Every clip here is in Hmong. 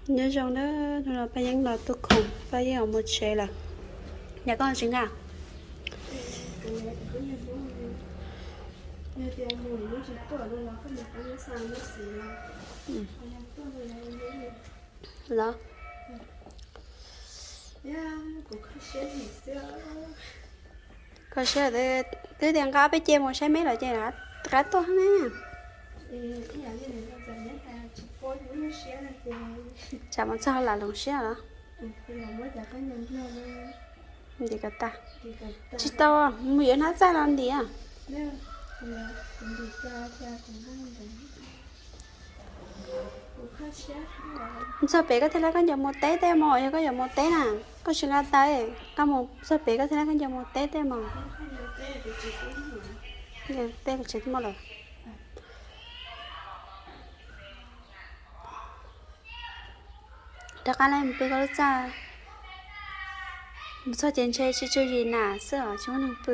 Nyob zoo na, hnub no Paj Yeeb los tuaj khoom, Paj Yeeb mus tsev lawm. Yog koj tsis nqa? Los, koj siab, twb tias nqa ob peb ce mus saib meb los ces rov qab tuaj ne. Tsam mus txog lam hloov siab los. Ntim kom tas. Tsis tau, mus yuav hnab txaij los ntim. Txog pem koj thiaj li koj ncaws mus teb tej mos, yog koj yuav mus teb na, koj tsis nqa taw, koj mus txog pem koj thiaj li koj ncaws mus teb tej mos. Tej tsev muaj lawm. Rov qab los mus pw koj lub txaj. Mus txog ces ntshe tsis tsw zis nas xwb os, tsis muaj neeg pw.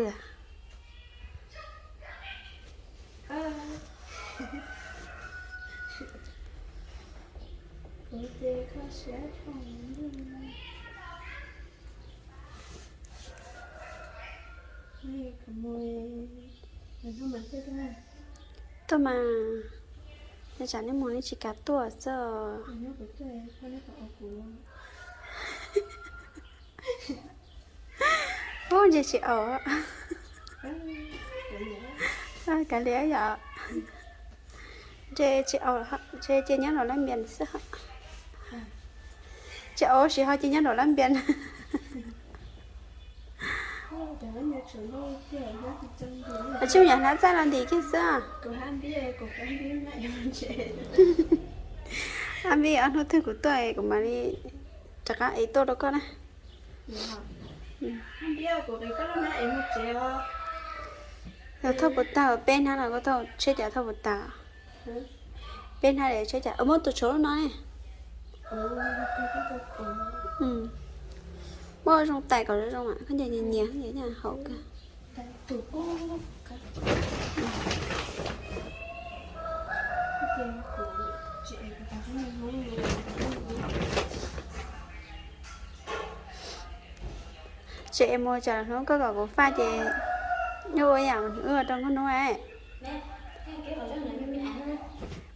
Tuaj mas, tsam nej mus nej tsis kam tuaj xwb. Ub, ntshe tsis aus. Kav liam yom. Ntshe tsis aus, ntshe cia nyob nraum lab npias xwb. Tsis aus sis ho cia nyob nraum lab npias. Tsis mus yuav hnab txaij los ntim kiag xwb. Ab npib, ob hnub twg kuv tuaj kuv mam li rov qab es tuaj rau koj na. Thauj puas tag, peb hnab no koj thauj, tsheb cav thauj puas tag? Peb hnab li tsheb cav, muab tus tshuav lub no ne. Muab zoo tais kom zoo zoo, koj ncaws nyias nyias, nyias haum kawg. Tseem mus tsam hnub koj kom kuv faj ces nyuaj ua yam wb ua rau nkauj hnub.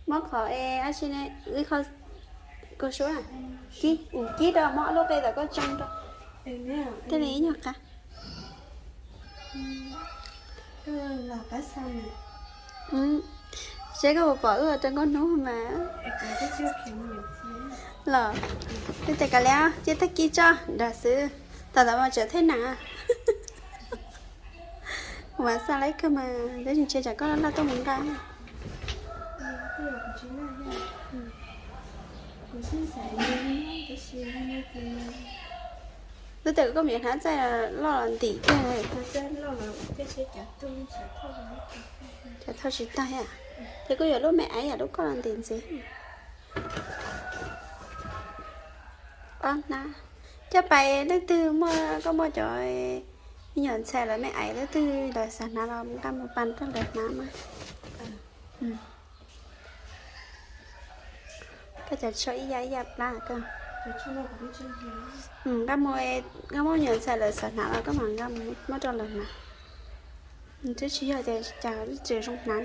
Muab qhov es ab tsi ne, ib qho kua suab, kib, kib rau, muab ob lub qe tom koj tsoo rau. Thiaj li ib nyuag qab. Seb koj puas pom wb ua rau nkauj hnub mas. Los, twb tias kav liam, cia tag kis tso nrad xwb, tam ntawd mas tseem thej nam. Kuv mas xa laib kawg mas, tab sis ntshe tsam koj laj tuaj mus nqa. Twb tias koj mus yuav hnab txaij loj los ntim kiag. Cov thauj tsis tag thiab. Ces koj yuav lub me aiv yam lub koj los ntim ntxiv. Ob hnab. Coj pais leej twg muaj, koj muaj cov me nyuam ntxhais lawv me aiv leej twg lawv xav hnav los nqa mus pas rau lawv hnav mas. Koj cov tsho ib yam ib yam plab koj. Nqa mus, koj muaj me nyuam ntxhais lawv xav hnav los koj mam nqa mus muab rau lawv hnav. Twb tsis yog tias cas tseem zoo hnav.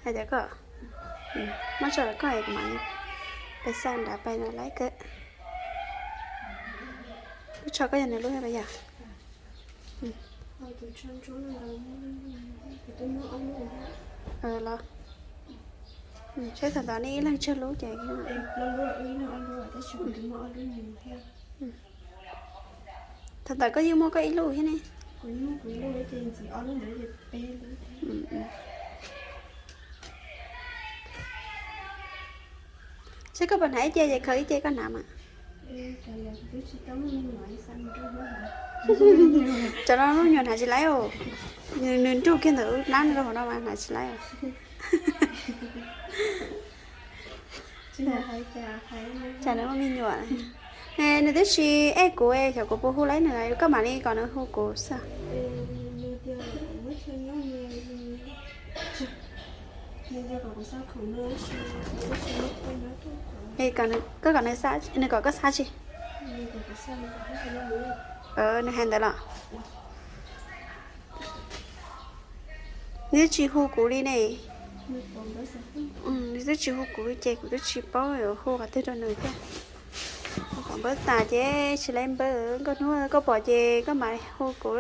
Hais tias koj, muab tso rau koj es kuv mam pais xa nrad pais no laib kawg. Lub tsho koj yog nws lub yog? Los, saib thaum ntawd nej ib leeg tsawg lub ces. Thaum ntawd koj yeej muaj koj ib lub thiab ne. Seb koj puas hnav ib ce, ces khaws ib ce koj hnav mas. Cov no lub nyuag hnav tsis laib os. Nws nruj kiag ntawm lub hnab rau hauv no mas hnav tsis laib os. Cas nws muaj me nyuam. Nws twb tsis ej kuv, xyov kuv puas hu laib nws, koj mam li kom nws hu kuv xwb. Koj kom nws xa, nws kom koj xa tsi? Nws hais ntawd los? Nws twb tsis hu kuv li ne. Nws twb tsis hu kuv li ces kuv twb tsis paub yuav hu qhov twg rau nws thiab. Kom npawb tas ces tsis laib npawb, koj hnub koj pom ces koj mam hu kuv.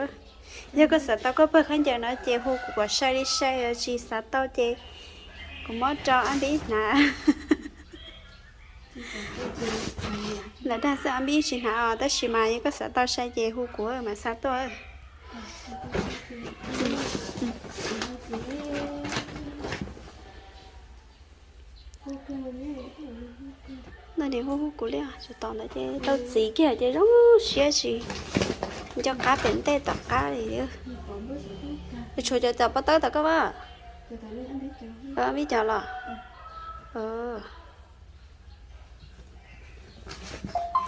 Yog koj xav tau koj pawg khaub ncaws no ces hu kuv kom sai li sai, tsis xav tau ces kuv muab rau Ab Npib hnav. Lawv dag xwb, Ab Npib tsis hnav os, tab sis mas yog koj xav tau sai ces hu kuv mam xa tuaj. Ntawm hu hu kuv li, tsam tom ntawd ces tau txiv kiag ces zoo siab tsis nco qab pem ntej tom qab li. Tshuav cov tom pob tawb tom koj as. Vib cov los?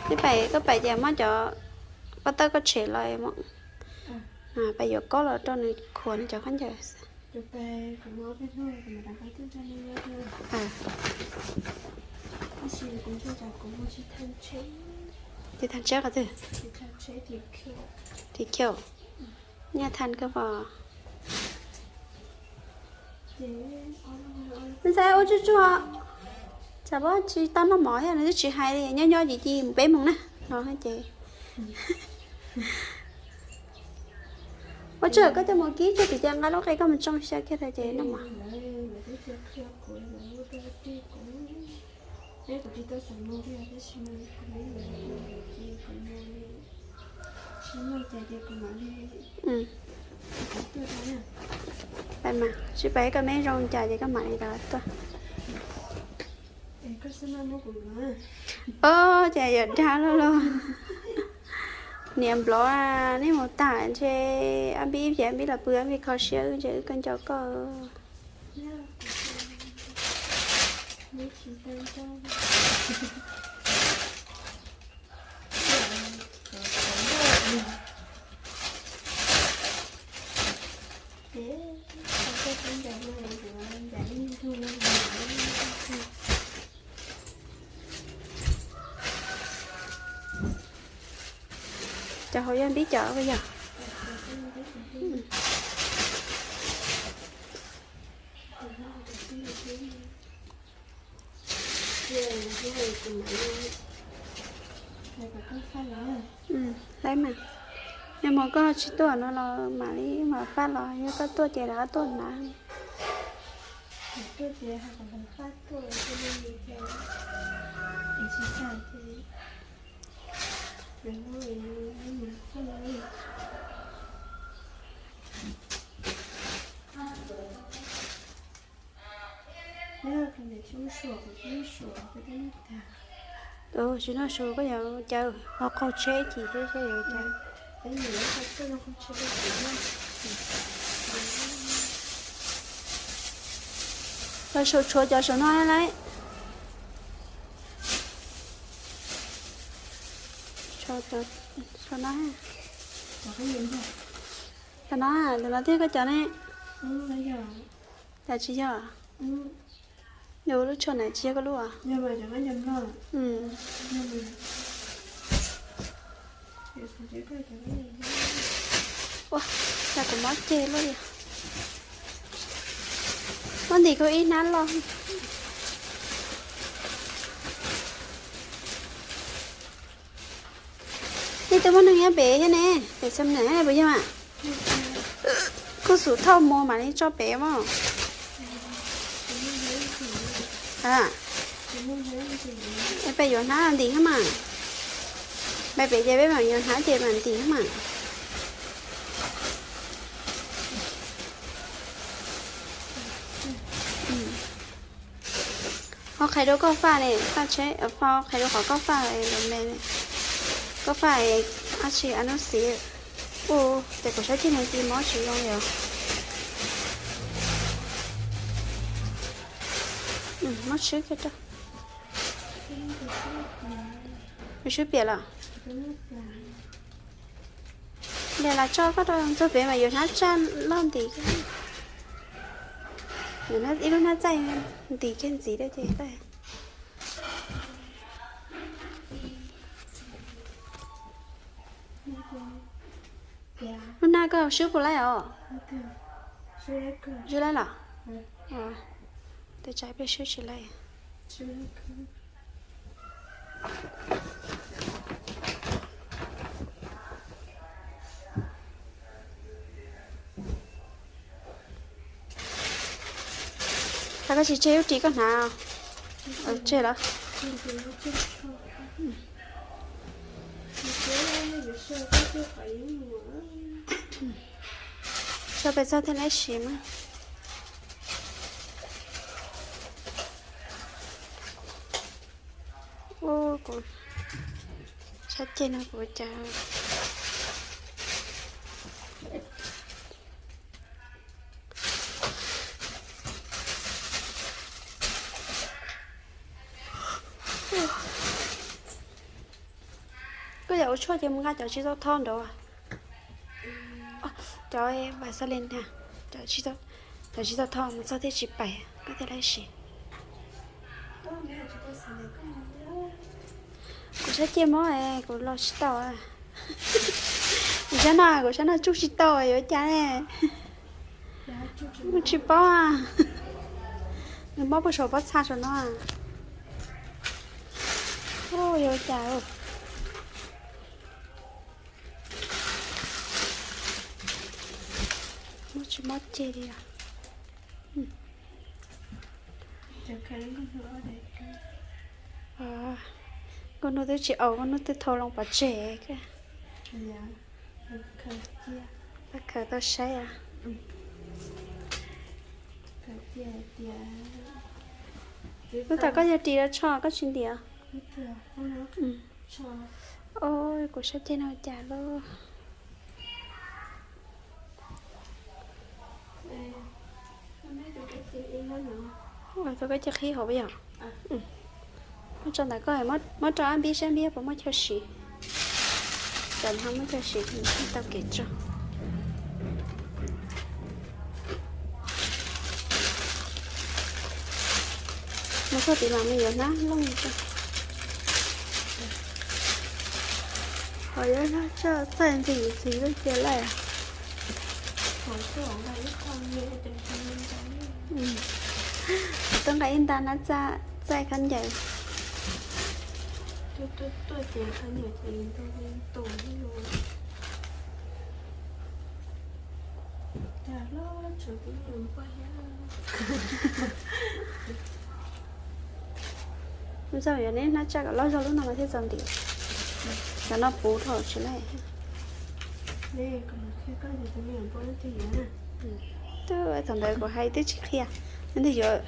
Twb pais, koj pais ces muab cov pob tawb koj tshem los, pais yuav kob los rau nws khuam nws cov khaub ncaws. Tsis than tsheb qhov twg? Tim khiu. Nyaj than koj pom. Ntxhais ua tsuj tsuag, tsam pob tsis tau noj mov thiab, nws twb tsis hais li, nyob nyob ces ci peb moos na no ces. Ua tsaug koj coj mus kib tsuag tim ces nqa lub qe koj mus tsoo xyaw kiag tag ces noj mov. Tsis pais koj meb zoo cas ces koj mam li rov tuaj. Ob, cas yuav dag loj loj. Niam nplov, nej mus tag ntshe Ab Npib, Ab Npib los pw, Ab Npib kho siab wb ntshe wb koj nco koj. Cov hauv yog Npib cov yog. Laib mas, yog mas koj tsis tuaj no los mam li mam faj los, yog koj tuaj ces rov qab tuaj hnav. Tsis noj su koj yuav caw ho qaug tsheb chim thiab seb yuav caw. Los saum tshuav cov saum no lauj. Saum no, cov no, cov no thiab koj cov ne. Cas tsis yog? Yog lub tsho na tsis yog koj lub. Ua, cas kuv mob ceg luaj li. Muab ntim koj ib hnab los. Nej twb muaj neeg nyob pem thiab ne, pem xam nam puas yog mas? Kuj xub thauj mus mam li tso pem mas. Peb yuav hnab ntim thiab mas. Peb pem ces peb mam yuav hnab ces mam ntim thiab mas. Ho qhia rau koj faj ne, faj tsheb, qhia rau qhov koj faj los me, koj faj dab tsi a nub xiv. Ua, ces kuv sab ceg no ci mob tsis zoo yom. Mob swb kiag rau. Swb piam los. Niam las tso koj rau ntxuag pem mas yuav hnab tsaj loj ntim. Ib lub hnab txaij ntim kiag ntxiv rau ces tau. Lub hnab koj swb puas laij os? Swb laij los? Tes tsam peb swb tsis laij. Thaum koj tsis tseg lub ris koj hnav tseg los? Tso pes txog thiaj laib siv mas. Ua kuv sab ceg no kuv cas koj yam ua tshuaj ces mus nqa cov tsis tau tho nraud. Cov Vaseline na, cov tsis tau tho mus txog thiaj tsis pais koj thiaj laib siv. Kuv sab ceg mob es kuv los tsis tau. Kuv sab no, kuv sab no tsuj tsis tau yuav cas ne. Kuv tsis paub. Nws mob puag saum pob txha saum no. Yuav cas. Mob tsis mob ceg li os. Nkauj Nuj twb tsis aus, Nkauj Nuj twb thau loo pov tseg. Khaws tau saib. Lub tom koj yog ris los tsho koj tsis ntim. Kuv sab ceg no cas lauj. Tau koj cia qhib hauv yom. Muab tso ntawm koj, muab rau ab npib saib npib puas muaj chaw siv. Cov no muaj chaw siv tau kev tso. Mus txog tid mas mus yuav hnab looj tso. Ho yuav hnab tsaj txaij ntxim ntxim lub cia laij. Tuaj nqa ib nta hnab txaij khaub ncaws. Mus txog yuav neb hnab tsaj kom loj zog lub no mas thiaj txaus ntim. Cov no puv dhau tsis laij. Twb thaum ntawd kuv hais twb tsis qhia. Leej twg yuav?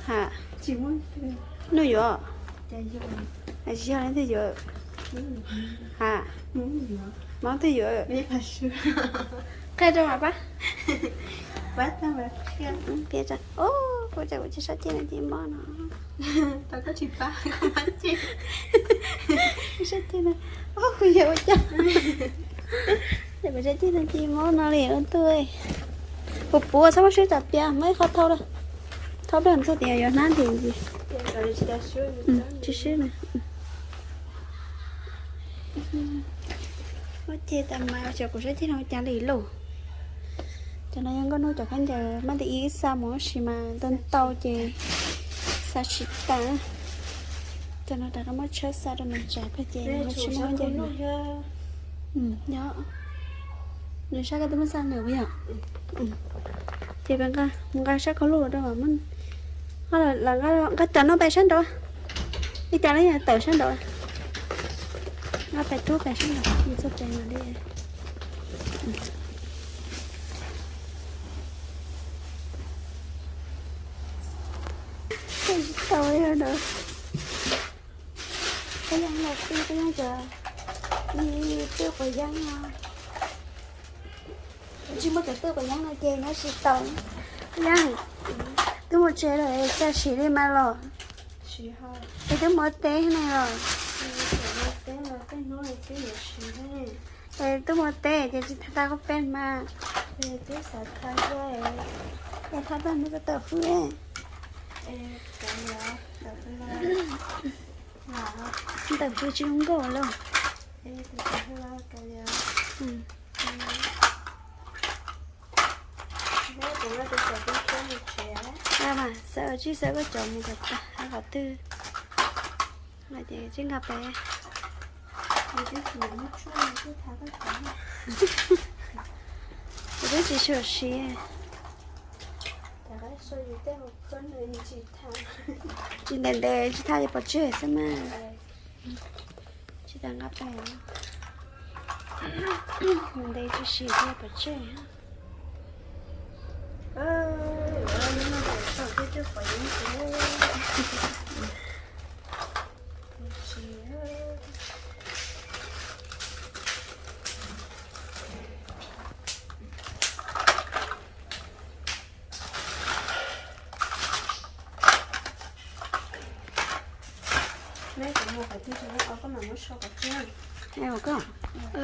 Ha, Nuj yuav? Tsis yog, leej twg yuav? Ha, Hmoob twg yuav? Qhia rau mas pab. Kuv cas kuv tsis sab ceg no ces mob no. Sab ceg no, kuv yog ua cas? Ces kuv sab ceg no ces mob no li no tuaj. Puv puv txhob muab swb tas piam, muab ib qho thau, thau pliag txog tias yuav hnab ntim ntxiv. Tsis swb na. Muab ceg tas mas xyov kuv sab ceg no ua cas li lauj. Cov no yog Nkauj Nuj cov khaub ncaws maj li ib xa mus tab sis mas ntau ntau ces xa tsis tas. Cov no rov qab muab tshawb xa rau nws tsam kawg ces nws tsis muaj khaub ncaws no. Yog, nws sab koj twb muab xa nws puas yog? Ces mus nqa sab khau luj rau, nqa cov no pais sab nraud. Ib co no tawm sab nraud. Nqa pais rub pais sab nraud, mus txog pem mas li. Tsis tau no. Koj yeej los tij, koj yeej cov Ib tug quav yeeb no, tsis muaj cov tug quav yeeb no ces nyob tsis tau. Yeej, twb mus tsev lawm cas siv li mas los? Es twb mus teb ne los? Es twb mus teb ces tsis tau tag koj peb mas. Es thab tag nws ko tawm hwj. Ntawm pw tsis zoo nkauj los? Mas xav tsij xav koj cov mus kom tag qhov twg. Ces tsis nqa pem. Kuv twb tsis sawv siv. Tsis ntev ntev tsis thaj li pov tseg xwb mas. Tsis tas nqa pem. Ntev tsis siv li pov tseg.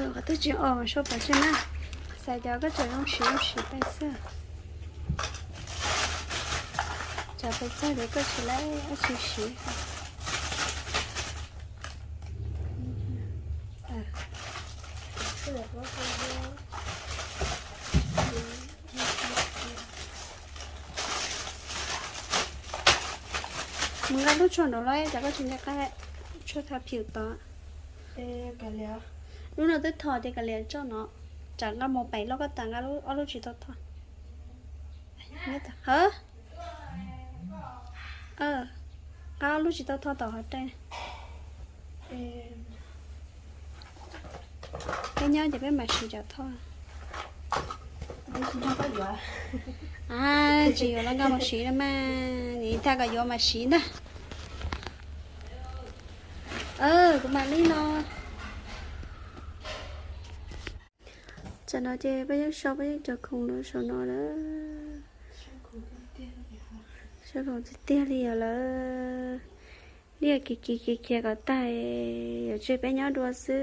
Qhov twg tsis os mas sau pov tseg na. Xav cov koj tseem zoo siv zoo siv pes xwb. Cov pes txog ces koj tsis laib dab tsi siv. Mus nqa lub tshuaj nraud los, cas koj tsis nqa qab tshuaj tha phiu tod. Lub no twb tho ces kav liam tso no. Tsam nqa mus pem los koj tas nqa ob lub tsis tau tho. Nqa ob lub tsis tau tho tom hauv rai. Peb nyob ces peb mam siv cov tho. Tsis yuav los nqa mus siv no mas, nim thaj kom yuav mas siv ntag. Kuv mam li no. Tsam no ces peb yeej sau, peb yeej cov khoom rau saum no lawm. Sau khoom tiag tiag li os lawm. Liaj kiv kiv kiv khiav kom tag, yuav tseg peb nyob dua xwb.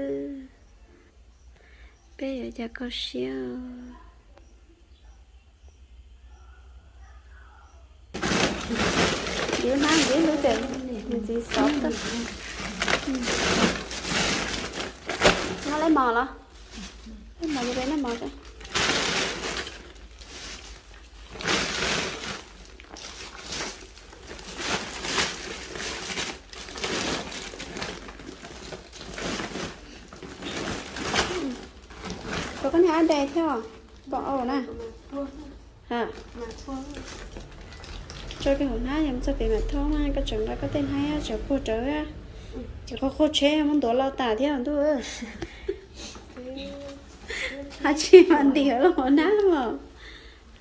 Peb yuav cas kho siab. Ntiav hnab ntiav hlwb pem, nws txiv xov tag. Noj leb mos los? Leb mos, yuav peb noj mos. Rau koj niag ab de thiab, pom au na. Tso kiag hauv hnab, yog mus txog pem mam thauj na, koj tseem nqa koj tej hnab tseem puag rawv, ces qhov qhua tsheb muab ntuav los tas thiab ntuj. Hab tsi mas ntim los hauv hnab os.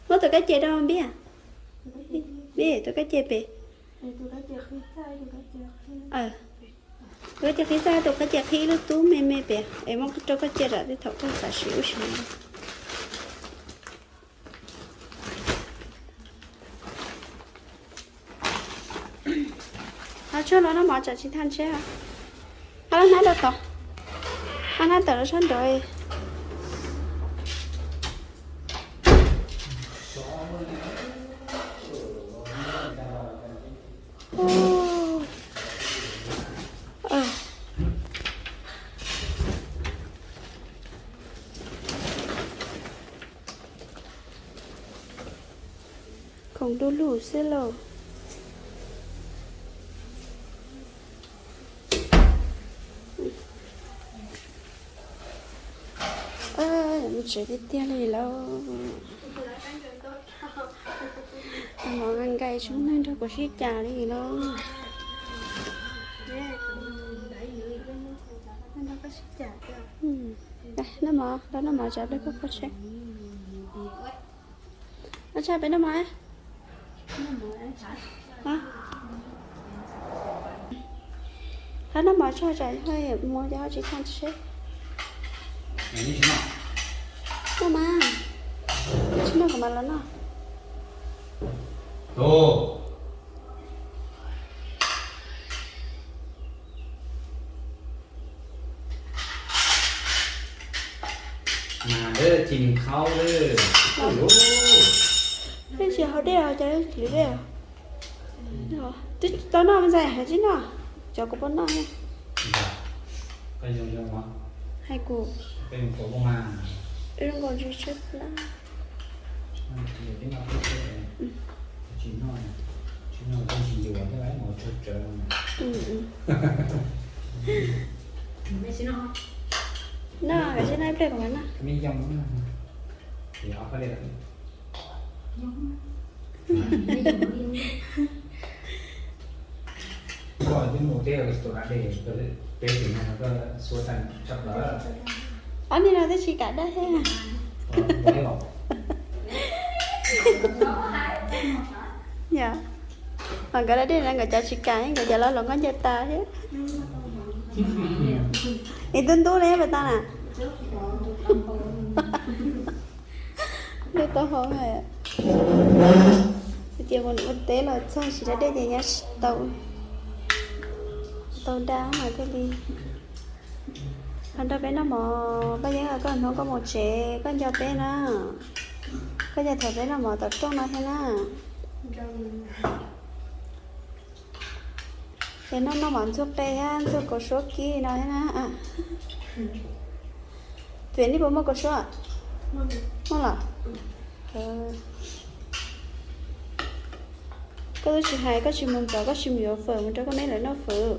Muab tus kab ce rau Npiaj. Npiaj, tus kab ce pem. Tus kab ce qhib txaj, tus kab ce qhib ib lub tub me me pem es muab rau koj cia tsam tej thaum koj xav siv ub siv no. Hab tsuag los noj mov tsam tsis thaj ntseb. Qab lub hnab rau tod, qab hnab tawm rau sab nraud. Khoom du lug xwb lauj. Mus tsev tiag tiag li lauj. Mov nqaij tsis muaj neeg nrog kuv sib cam li lauj. Noj mov, noj mov tsam pliag koj kho tsheb. Ab, tshaj peb noj mov. Hab noj mov tso tsam mus ces ho tsis thaj tsheb. Noj mas, tsis noj kuv mam los noj. Twb tsis haus dej os, cov hliv dej os. Twb tau noj me ntxhais, hais tsis noj, cov kuv puas noj. Hais kuv, zoo nkaus tsis tsw plab. Noj, koj tsis noj ib pliag kuv mam noj. Ob niag no twb tsis kam daj thiab. Yog, nkawd daj dej na, nkawd cov tsis kam, nkawd cov los hluas nkauj ncaws tas thiab. Es tub ntub li pes tas na. Ntub tau hauv. Tias mus ua teb los txog tsis daj dej ces nyab tsis tau, tau daj mas thiaj li. Ho nrog peb noj mov, Paj Yeeb, koj hnub koj mus tsev koj nco peb na. Koj nco thaum peb noj mov tom rooj no thiab na. Ces noj noj mov ntxuag qe thiab ntxuag kaus suab kib no thiab na. Vim nej puas muaj kaus suab? Muaj los? Koj twb tsis hais, koj tsis mus ntxov, koj tsis mus yuav fawm mus rau koj meb lawv noj fawm.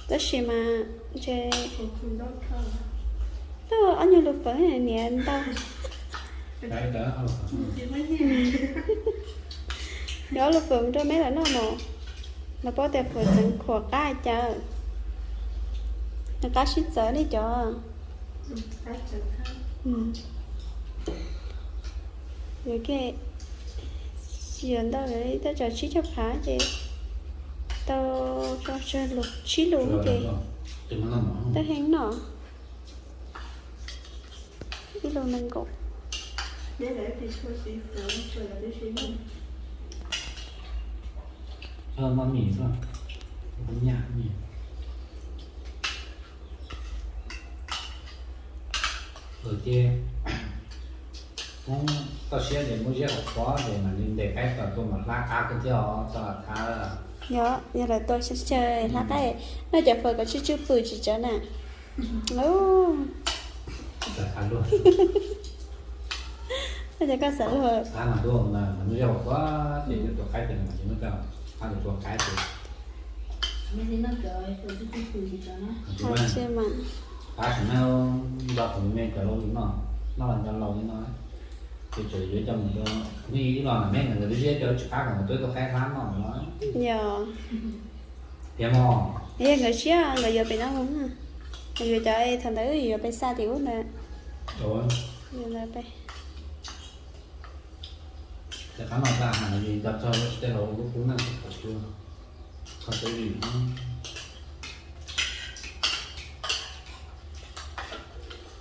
Tab sis mas ntshe tau ob nyuag lus fawm niam ntau. Yuav ob lus fawm mus rau meb lawv noj no, lawv paub tias fawm txeev khuam qab cas, nws qab sib txawv nej cov. Yuav ke, yuav ntau, tej tsam tsib caug phav ces tau tso tsawg lus, tsib lus ces tau heev no. Ib lus nees nkaum. Ces koj siab ces muab ziab hauv qhuav ces mam li ntes qaib kom tuaj mas hlab qab kawg thiab os, txhob lam thab. Yog, yog lawv tua xyaw xyaw hlab qab, noj cov fawm kom tsw tsw pwm tsis tsawv na. Noj cov koj xav luag. Qab tsis mas. Ces tseem yuav coj mus rau nej ib los na, meb nkawd twb ziab cov tsis qab kom nkawd tuaj tuaj qaib hlab noj no. Yog, yog nkawd siab nkawd yuav pem no, nkawd yuav cov thaum ntawd yuav pem xa tim ub ntawd. Yog ntawd pem. Cov qab no tas mas nco txog tej laus lub kub neej txog thaum xub, qhov xub vim no.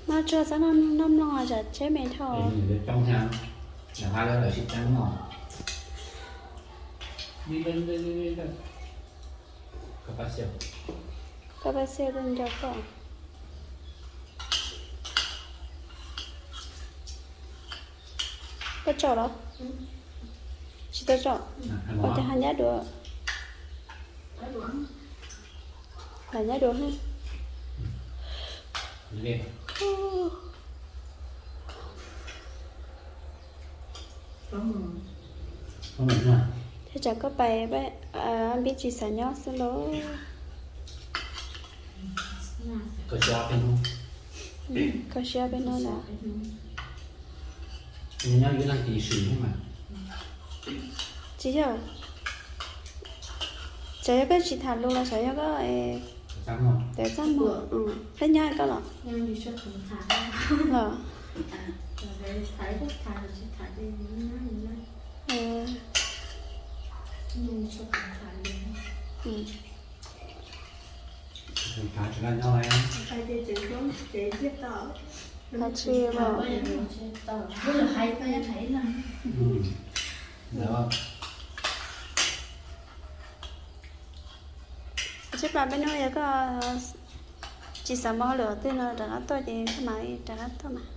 Noj tsuag txhob noj mloog zam tsheb me dhau. Coob thiab, yam hab lawv sib ceeb no. Koj pab xia tuaj nco koj. Koj tsaum los? Tsis tau tsaum. Ua cas ho nyab dua? Lam nyab dua. Thiab tsam koj pais, npib tsis xav nyob xwb lauj. Koj siab peb hnub na. Tsis yog, xyov yog koj tsis tham lus los xyov yog koj tawv txaj muag. Peb nyob koj los? Los. Tsis tau. Tsib plas peb hnub yog koj tsis xav mus hauj lwm twg no rov qab tuaj ces koj mam li rov qab tuaj mas.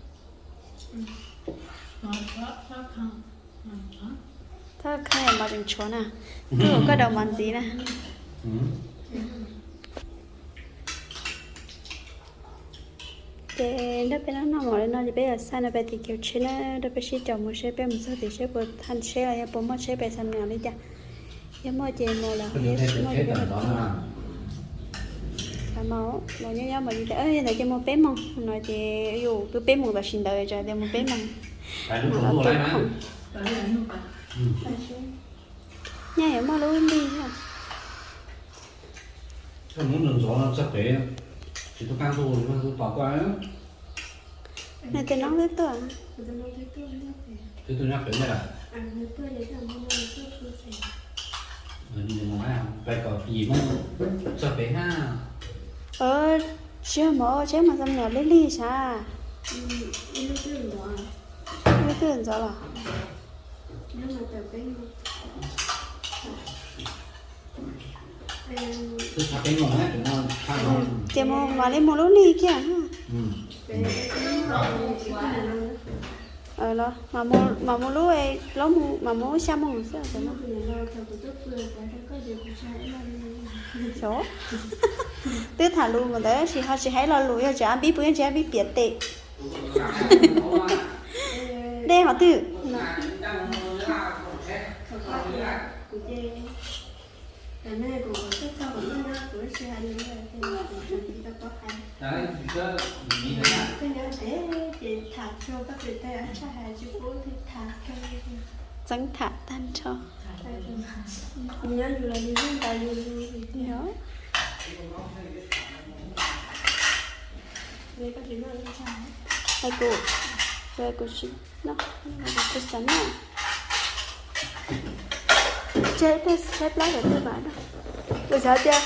Thawj khawb mov tseem tshuav na, twb ua koj daus mov ntxiv na. Ces nrog peb noj noj mov li no ces peb yuav xa no pem tim kiv tsheb na, nrog peb sib caum mus seb peb mus txog tim seb puas thaj tsheb los yog puas muaj tsheb pem Xam Meem li cas. Yog muaj ces mus lawm, yog tsis muaj ces peb mus. Mus nyob nyob mus li tias yog ntawd ces mus peb moos no ces yus twb peb moos tam sim ntawd tso tias mus peb moos. Mas los tuaj khoom. Nyaj yuav muaj lub lig thiab. Nws tus noob twb tuaj. Tsis yog mov tsheb mas txom nyem lig lig sav. Ib lub twb ntxov los. Ces mus mam li mus lub lig kiag. Los mam mus lub, mam mus xya moos xwb no. Xyov, twb tham lus mus ntawd tab sis ho tsis hais lo lus, yog tsis ab npib pw yeej tsis ab npib piav tes. Dej qhov twg? Txeeb tham tag nrho. Kuv, kuv tsis, kuv xav noj. Tseg peb tshaib plab cov twg mas no. Kuv xav tias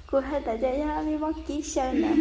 kuv hais tas tias yog me mob kib xyaw ntawd.